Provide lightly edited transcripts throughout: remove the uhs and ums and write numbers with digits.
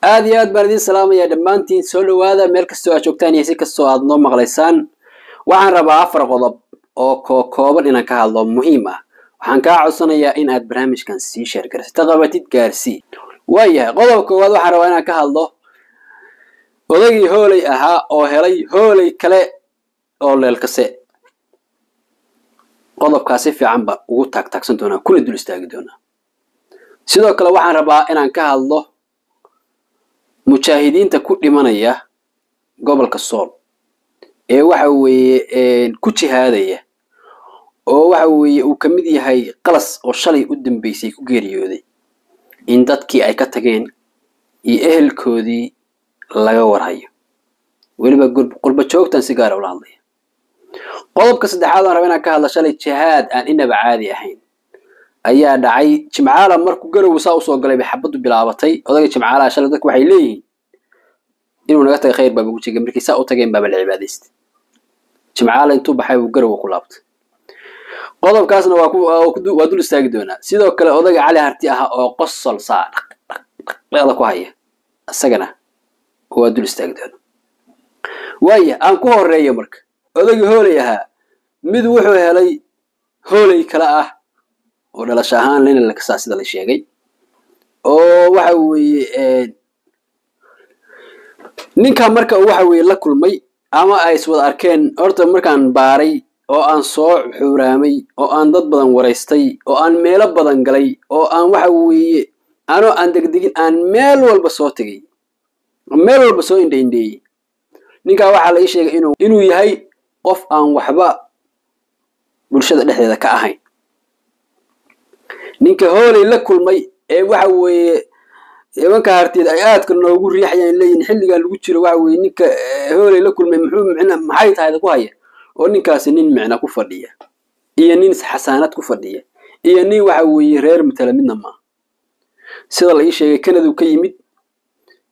Aad iyo aad baan idiin salaamayaa dhammaantiin. Soo dhawaada meel kastoo aad joogtaan iyo si kastoo aad noo maqlaysaan. Waxaan rabaa 4 qodob oo kooban inaan ka hadlo muhiim ah. Waxaan kaa codsanayaa in aad barnaamijkan sii share garaysid, taqabatid gaarsii. Waayahay, qodobka koowaad waxaan rabaa inaan ka hadlo odaygii Hooley ahaa oo helay Hooley kale oo Leelkase. Qodobkaas si fiican baan ugu taagtaagsan doonaa, kuna dul istaagi doonaa. Sidoo kale waxaan rabaa inaan ka hadlo mujaahidiinta ku dhimanaya gobolka Sool ee waxa weeye ku jihaadaya, oo waxa weeye uu ka mid yahay Qalas oo shalay u dambeysay ku geeriyooday, in dadkii ay ka tageen iyo ehelkoodii laga warhayo. Weliba qurba joogtan si gaar ah ula hadlaya. Qodobka saddexaad aan rabaa inaan ka hadlo, shalay jihaad aan inaba caadi ahayn ayaa dhacay. Jimcaala markuu garow saa usoo galay bay xabaddu bilaabatay. Odayga Jimcaalaha shalay dadku waxay leeyihiin inuu naga tagay khayr baaba ugu jiray, markii saa u tageen baaba la cibaadaystay. Jimcaala intuu baxay buu garow ku laabtay. Qodobkaasna waa dul istaagi doonaa. Sidoo kale odayga Cali Harti ah oo qosol saa dhaq dhaq dhaqda ku haya, isagana waa dul istaagi doonaa. Waaya, aan ku horeeyo marka odaygii Hooley ahaa, mid wuxuu helay Hooley kale ah oo dhalasho ahaan lina la kasaa sida la sheegay, oo waxa weeye ninka marka uu waxa weeye la kulmay ama ay is wada arkeen. Horta markaan baaray oo aan soo xuuraamay oo aan dad badan waraystay oo aan meelo badan galay oo aan waxa weeye anoo aan degdegin aan meel walba soo tegay, meel walba soo indha-indheeyey, ninkaa waxaa la ii sheegay inuu yahay qof aan waxba bulshada dhexdeeda ka ahayn. Ninka Hooley la kulmay ee waxa weeye nimanka hartiyeed ay aadka noogu riixayaan leeyihiin xilligan lagu jiro, waxa weeye ninka Hooley la kulmay muxuu micna maxay tahay ku haya, oo ninkaasi nin micna ku fadhiya iyo nin xasaanad ku fadhiya iyo nin waxa weeye reer matala midna ma. Sida la ii sheegay Canada ka yimid.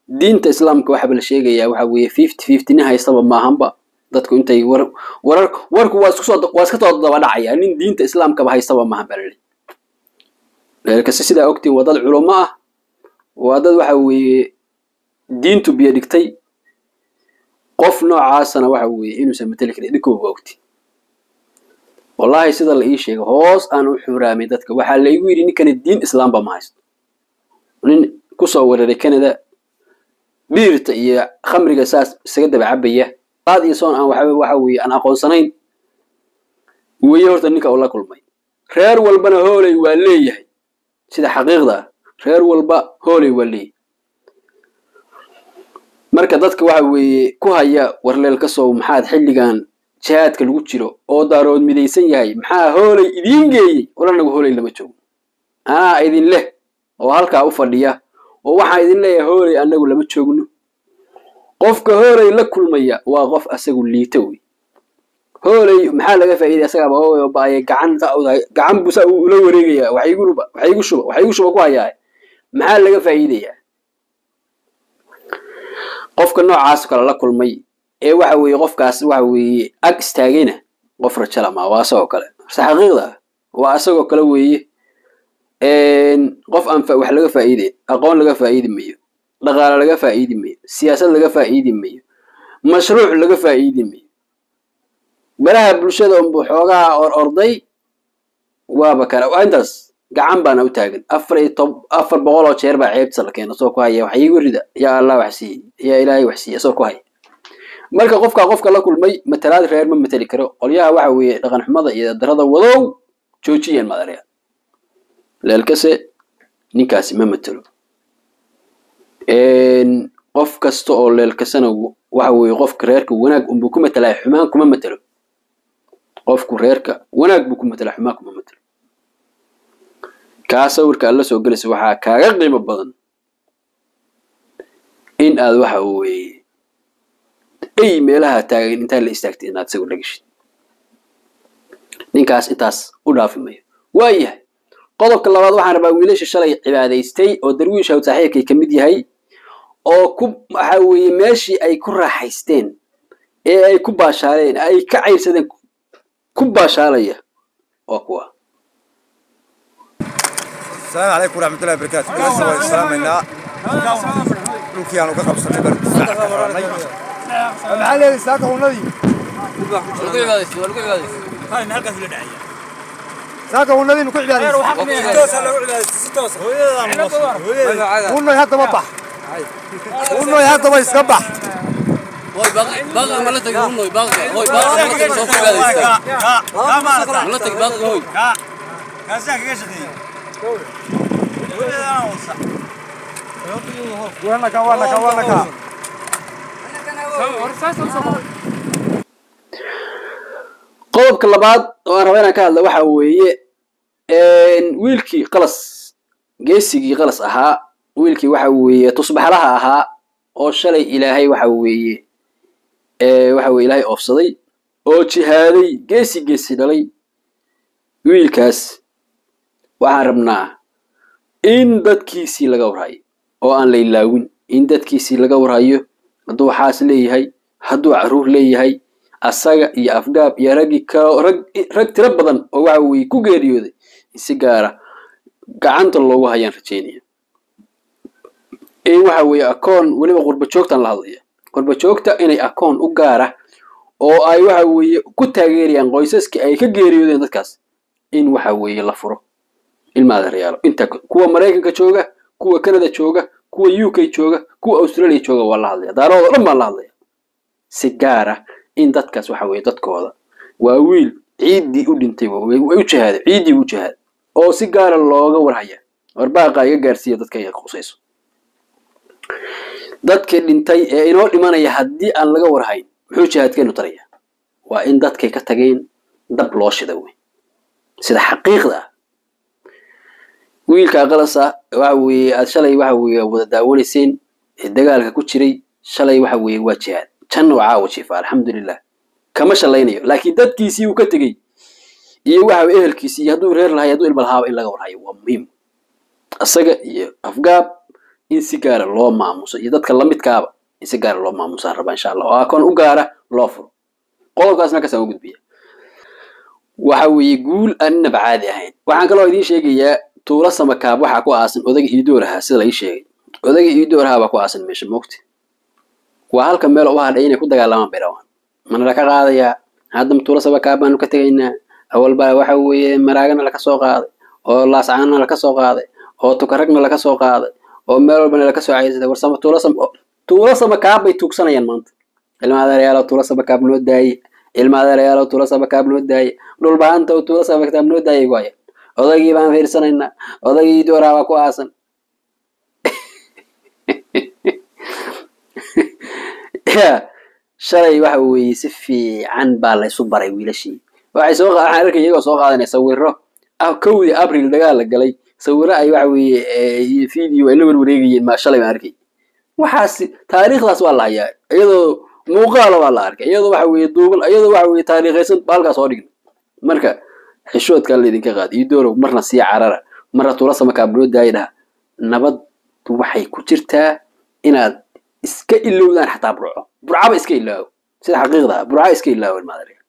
Diinta islaamka waxaa la sheegayaa waxa weeye 50-50 nin haystaba maahanba. Dadku intay war warar warku waa isku soo waa iska soo daba dhacaya, nin diinta islaamkaba haystaba maahan baa la leeyahay. Leelkase sidaa ogtiin waa dad culamo ah, waa dad waxa weeye diintu biyo dhigtay. Qof noocaasana waxa weeye inuusan matali karin idinkooba waa ogtiin. Wallaahi sida la ii sheegay hoos aan u xuraamay dadka, waxaa la igu yidhi ninkani diin islaamba ma haysto. Nin ku soo weeraray Canada biirta iyo khamriga saas isaga daba cabaya, qaad iyo soon aan waxa weeye aan aqoonsanayn weeye horta ninka uu la kulmay. Reer walbana Hooley waa leeyahay, sida xaqiiqda ah reer walba Hooley waa leeyahay. Marka dadka waxa weeye ku haya war Leelkasow maxaad xilligan jihaadka lagu jiro oo daarood midaysan yahay maxaa Hooley idiin geeyey? Wala nagu Hooley lama joogo, anaa idin leh oo halkaa u fadhiya oo waxaan idin leeyahay Hooley annagu lama joogno. Qofka Hooley la kulmaya waa qof asagu liita wey. Hooley maxaa laga faa'iiday? Asagaaba oo baaya gacan saa u tahay, gacan buu saa ula wareegayaa, wax igu ruba, wax igu shuba, wax igu shuba ku hayaa. Maxaa laga faa'iidayaa? Qofka noocaas kale la kulmay ee waxa weeye qofkaas waxa weeye ag istaagayna qof rajala ma waa asagoo kale. Xaqiiqda waa asagoo kale weeye. Qof aan wax laga faa'iideyn, aqoon laga faa'iidi mayo, dhaqaale laga faa'iidi mayo, siyaasad laga faa'iidi mayo, mashruuc laga faa'iidi mayo. Baraha bulshada unbuu xoogaha or orday waaba kale. Waa intaas gacan baana u taagan. 400 oo jeer baa ceebta la keeno soo ku haya, wax iigu rida, yaa Allah wax siiyey, yaa Ilaahay wax siiyey soo ku haya. Marka qofka la kulmay matalaad reer ma matali karo. Qolyaha waxa weeye dhaqan xumada iyo darada wadow joojiyeen madaraya. Leelkase ninkaasi ma matalo. Qof kasta oo Leelkasena waxa weeye qofka reerka wanaag unbuu ku matalaa, xumaan kuma matalo. Qofku reerka wanaag buu ku matalaa, xumaan kuma matalo. Kaa sawirka aad la soo gelaysa waxaa kaaga qiimo badan in aad waxa weeye ay meelaha taagan intaa la istaagtay inaad isagu dhagashid. Ninkaas intaas u dhaafi mayo. Waayahay, qodobka labaad waxaan rabaa wiilasha shalay cibaadaystay oo Darwiish Hawd saaxiibkay ka mid yahay oo ku waxa weeye meeshii ay ku raaxaysteen ee ay ku baashaaleen ay ka cayrsadeen ku baashaalaya waa kuwa. السلام عليكم ورحمة الله وبركاته. Dhulkii aanu ka qabsanay baanu difaaca ka xiranay. Maxaa leedahay saaka hunadii? Saaka hunadii ku cibaadaysa. Hunay haddaba bax. Hunay haddaba iska bax. باقي ما لا تقول هوي باقي هوي باقي ما لا تقول ما لا تقول باقي هوي. Wanaka wanaka wanaka. Qodobka labaad oo aan raba inaan ka hadla waxa weeye wiilkii Qalas, geesigii Qalas ahaa, wiilkii waxa weeye tusbaxlaha ahaa oo shalay Ilaahay waxa weeye waxa weeye Ilaahay oofsaday oo jihaaday, geesi geesi dhalay. Wiilkaas waxaan rabnaa in dadkiisii laga warhayo oo aan la ilaawin, in dadkiisii laga warhayo, hadduu xaas leeyahay, hadduu caruur leeyahay, asaga iyo Afgaab iyo raggi kale, rag tiro badan oo waxa weeye ku geeriyooday, in si gaara gacanta loogu hayaan rajaynaya. In waxa weeye akoon weliba qurba joogtan la hadlaya, qurba joogta inay akoon u gaara oo ay waxa weeye ku taageerayaan qoysaskii ay ka geeriyoodeen dadkaas, in waxa weeye la furo. Ilma adeeryaalo, inta kuwa Maraykanka jooga, kuwa Canada jooga, kuwa UK jooga, kuwa Australia jooga, waa la hadlaya, daarahooda dhan baa la hadlaya, si gaara in dadkaas waxa weeye dadkooda waa wiil ciiddii u dhintay, way u jihaaday, ciiddii u jihaaday oo si gaara looga warhaya. Warbaaqa iga gaarsiiya dadka ay khusayso. Dadkii dhintay ee inoo dhimanaya haddii aan laga warhayn, muxuu jihaadkeenu taraya? Waa in dadkay ka tageen dab loo shida wey, sida xaqiiqda ah. Wiilka Qalasa waxa weeye aad shalay waxa weeye wada daawanayseen ee dagaalka ku jiray shalay, waxa weeye waa jihaad janno caawa jiifa, alxamdulilah, kama shalaynayo, laakiin dadkiisii uu ka tegey iyo waxa weeye ehelkiisii, iyo hadduu reer lahay, hadduu ilma lahaaba, in laga warhayo waa muhiim. Isaga iyo Afgaab in si gaara loo maamuso, iyo dadka lamidkaaba in si gaara loo maamusaan rabaa insha Allah, oo akoon u gaara loo furo. Qodobkaasna kasaan u gudbiya waxa weeye guul aan inaba caadi ahayn. Waxaan kaloo idiin sheegayaa tuulo Samakaab waxaa ku aasan odayga Iidooraha, sida la ii sheegay odayga Iidooraha baa ku aasan meesha moogta. Waa halka meel u hadhay inay ku dagaalamaan bay rabaan, mana laka qaadayaa hadda tuulo Samakaab baanu ka tegaynaa. Awal baa waxa weeye Maraagana laka soo qaaday, oo Laascaanana laka soo qaaday, oo Tukaragna laka soo qaaday, oo meel walbana laka soo caysaday. War sama tuulo Samakaab bay tuugsanayaan maanta. Ilma adeeryaalo, tuulo Samakaab noo daaye. Ilma adeeryaalo, tuulo Samakaab noo daaye. Dhulbaanta tuulo Samakaab noo daayay waaya. Odaygii baan fiirsanaynaa, odaygii Dooraa baa ku aasan. Shalay waxa weeye si fiican baa la isu baray wiilashii. Waxay soo waxaan arkay iyagoo soo qaadanaya sawirro 1dii Abril dagaal la galay, sawirro ay waxa weeye iyo video ay la warwareegayeen ma shalay baan arkay. Waxaas taariikhdaas waa la hayaa, iyadoo muuqaala waa la arkay, iyadoo waxa weeye duuban, iyadoo waxa weeye taariikhaysan baa halkaas soo dhignay. Marka xishoodka laydinka qaad, Iidoorow marna sii carara, marna tuulo Samakaab noo daaya dhaha. Nabad waxay ku jirtaa inaad iska ilowdaan xataa Burco, Burcaba iska ilaawo, sida xaqiiqda ah Burca iska ilaawo. Ilma adeer,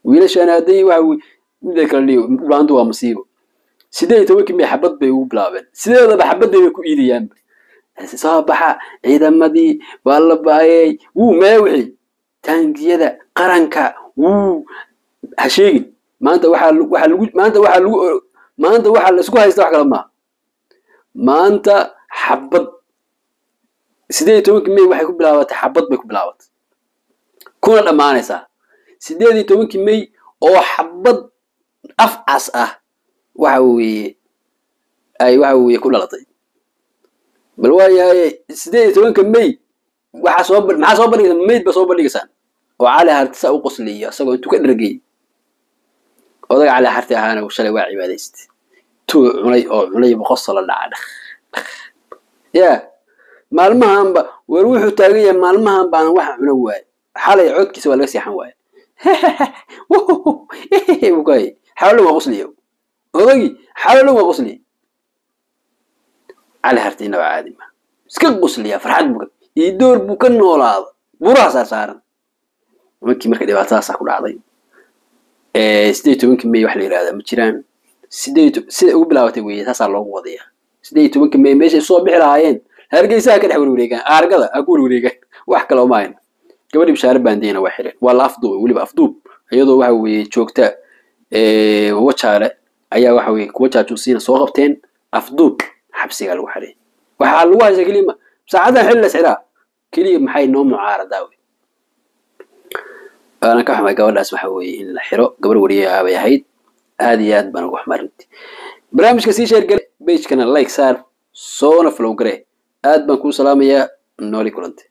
wiilashaan hadday waxa weye mida kale dhigo, dhulaantu waa masiibo. 18-kii May xabad bay ugu bilaabeen, sideedaba xabadday bay ku iidayaanba. Soo baxa ciidamadii waa la baayay, wuu mee wixii taangiyada qaranka wuu ha sheegin. Maanta waxaa waxaa lagu maanta waxaa lagu maanta waxaa la isku haysta wax kale maaha maanta xabad. 18-kii May waxay ku bilaabatay xabad bay ku bilaabatay, kuna dhammaanaysaa 18-kii May oo xabad afcas ah waxa weeye ay waxa weeye ku dhalatay. Bal waayahay 18-ka May waxaa soo maxaa soo bandhigaysaa? Mayd baa soo bandhigaysaan oo Cali Harti saa u qosliyo isagoo intuu ka dhergay. Odaga Cali Harti ahaana shalay waa cibaadaystay, tuu cunay oo cunay boqosolo dhaca dhaq yaa maalmahanba. War wuxuu taagan yahay maalmahan baan waxa cuno waaye. Xalay codkiisa waa laga seexan waaye, buu ku hayay xalalo waa qosliyo odagii, xalalo waa qosliye. Cali Harti inaba caadi ma iska qosliya, farxad buu Iidoor buu ka noolaada buraha saarsaaran nimankii. Marka dhibaatadaasaa ku dhacday 18-kii May wax la yidhahdaa ma jiraan. Sideed sida ugu bilaabatay weeye, saasaa loogu wadayaa 18-ka May meeshay soo bixi lahaayeen. Hargeysa ha ka dhex warwareegaan, aargada ha ku warwareegaan, wax kale uma hayno. Gabadhii Bishaare Baandiyana waa xireen, waa la afduubay, weliba afduub iyadoo waxa weeye joogta Wajaale ayaa waxa weeye kuwa jaajuusiina soo qabteen, afduub xabsigaa lagu xareeyay. Waxaa lagu haysaa keliya saacadan xilli las xiraa keliya maxay noo mucaaradaa wey. Waana ka xumay gabadhaas waxa weeye in la xiro, gabar wariye ah bay ahayd, aad iyo aad baan uga xumay runtii. Barnaamijka sii share gale, pagekana like saar, soona follow garee. Aad baan kuu salaamayaa, nooli kulante.